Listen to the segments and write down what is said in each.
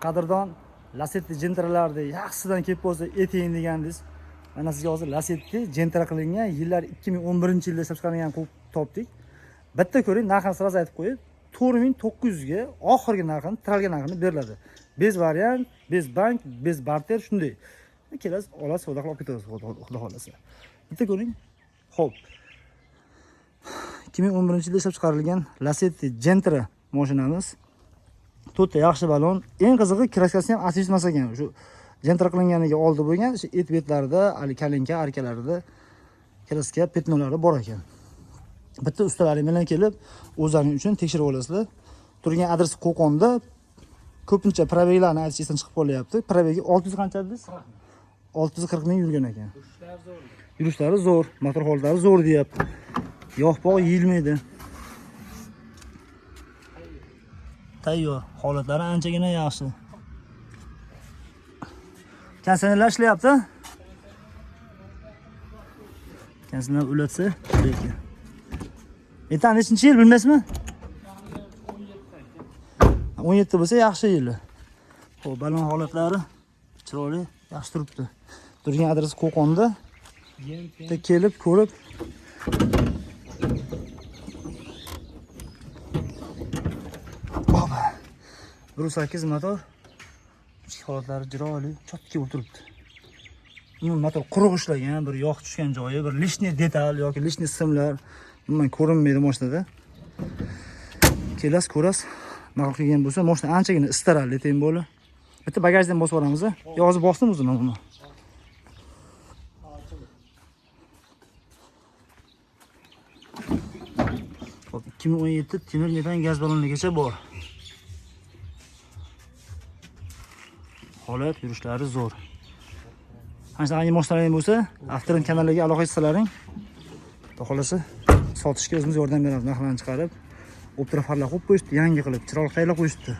Qadrdon Lacetti Gentra'larni yaxshisidan kelib bo'lsa eting degandingiz. Mana sizga hozir Lacetti Gentra qilingan, yillar 2011-yilda ishlab chiqarilgan qo'yib topdik. Bitta ko'ring, narxini sразу aytib qo'yib, 4900 ga oxirgi narxini, tiralgan narxini beriladi. Bez variant, bez bank, bez barter shunday. Kelasiz, olasiz, savdo qilib olib ketasiz, xudo xohlasa. Bitta ko'ring. Xo'p. 2011-yilda ishlab chiqarilgan Lacetti Gentra mashinamiz. To'rtta yaxshi balon. Eng qizig'i kraskasi ham asif emas ekan. Shu Gentra qilinganiga oldi bo'lgan, shu et betlarida, hali kalinka arkalarida kraska petnolari bor ekan. Bitta ustalari bilan kelib, o'zlaring uchun tekshirib olasizlar. Turgan adres Qo'qonda. Ko'pincha пробег larni aytish esdan chiqib qolyapti. Пробег i 600 qancha dedingiz? 640 ming yurgan ekan. Yurishlari zo'r, motor holatlari zo'r deyapti. Yog' pog' yeyilmaydi. Tayyor, holatlari anchagina yaxshi. Konditsionerlar ishlayapti. Konditsioner ulatsa lekin. Ertan nechinchi yil bilmaysizmi? 17 bo'lsa yaxshi yili. Xo'p, balon holatlari chiroyli, yaxshi turibdi. Turgan adresi Qo'qonda. Bitta kelib ko'rib Oba. 1.8 motor. Ichki holatlari chiroyli, chotki bo'lib turibdi. Umuman motor quruq ishlagan, bir yog' tushgan joyi, bir lishniy detal yoki lishniy simlar umuman ko'rinmaydi mashinada. Kelasiz, ko'rasiz. Ma'qul kelgan bo'lsa, mashina anchagina istarali teng bo'ldi. Bitta bagajdan bosib yuboramiz. Yo, hozir bosdim o'zini uni. Hop, 2017 temir metan gaz ballonigacha bor. Holat, yurishlari zo'r. Ana shunaqa mashinalar bo'lsa, Avtotrend kanaliga aloqa etsalaring, xudo xohlasa sotishga o'zimiz yordam beramiz, narxlarni chiqarib, Optra farlar qo'yib qo'yishdi, yangi qilib, chiroyli tayyorlab qo'yishdi.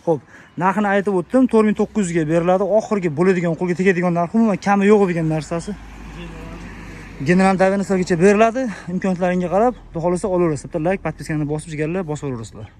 Xo'p, narxini aytib o'tdim, 4900 ga beriladi. Oxirgi bo'ladigan, qo'lga tegadigan narx, umuman kami yo'q degan narsasi. General доверенность gacha beriladi. Imkoniyatlaringga qarab, xudo xohlasa olaverasiz. Bitta like, podpiskani bosib, jigarlar bosib olaverasizlar.